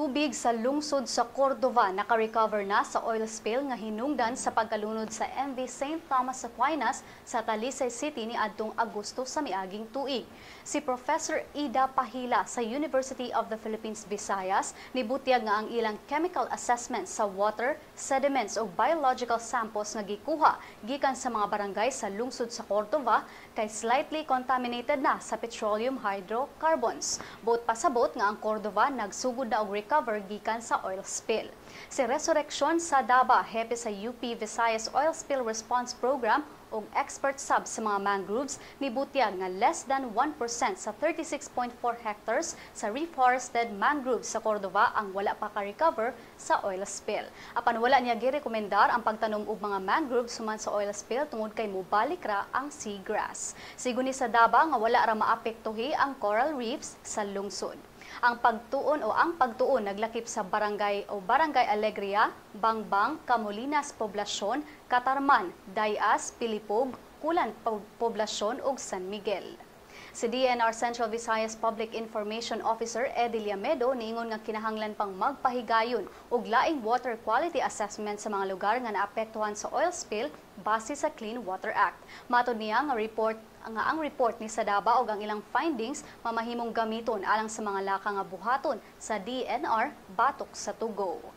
Tubig sa lungsod sa Cordova naka-recover na sa oil spill nga hinungdan sa pagkalunod sa MV St. Thomas Aquinas sa Talisay City ni adtong Agosto sa miaging tuig. Si Professor Ida Pahila sa University of the Philippines Visayas nibutyag nga ang ilang chemical assessment sa water, sediments ug biological samples nga gikuha gikan sa mga barangay sa lungsod sa Cordova kay slightly contaminated na sa petroleum hydrocarbons. Buot pasabot nga ang Cordova nagsugod na og recover gikan sa oil spill. Si Resurreccion Sadaba, hepe sa UP Visayas Oil Spill Response Program ug expert sab sa mga mangroves, nibutyag nga less than 1% sa 36.4 hectares sa reforested mangroves sa Cordova ang wala pa ka-recover sa oil spill. Apan wala niya girekomendar ang pagtanom og mga mangroves human sa oil spill tungod kay mobalik ra ang seagrass. Sigon ni Sadaba nga wala ra maapektuhi ang coral reefs sa lungsod. Ang pagtuon o ang pagtuon naglakip sa barangay o Barangay Alegria, Bangbang, Camulinas Poblacion, Catarman, Dayas, Pilipog, Kulan Poblacion ug San Miguel. Si DENR Central Visayas Public Information Officer Eddie Llamedo niingon nga kinahanglan pang magpahigayon og laing water quality assessment sa mga lugar nga naapektuhan sa oil spill base sa Clean Water Act. Matod niya nga report nga ang report ni Sadaba og ang ilang findings mamahimong gamiton alang sa mga laka nga buhaton sa DENR batok sa 2GO.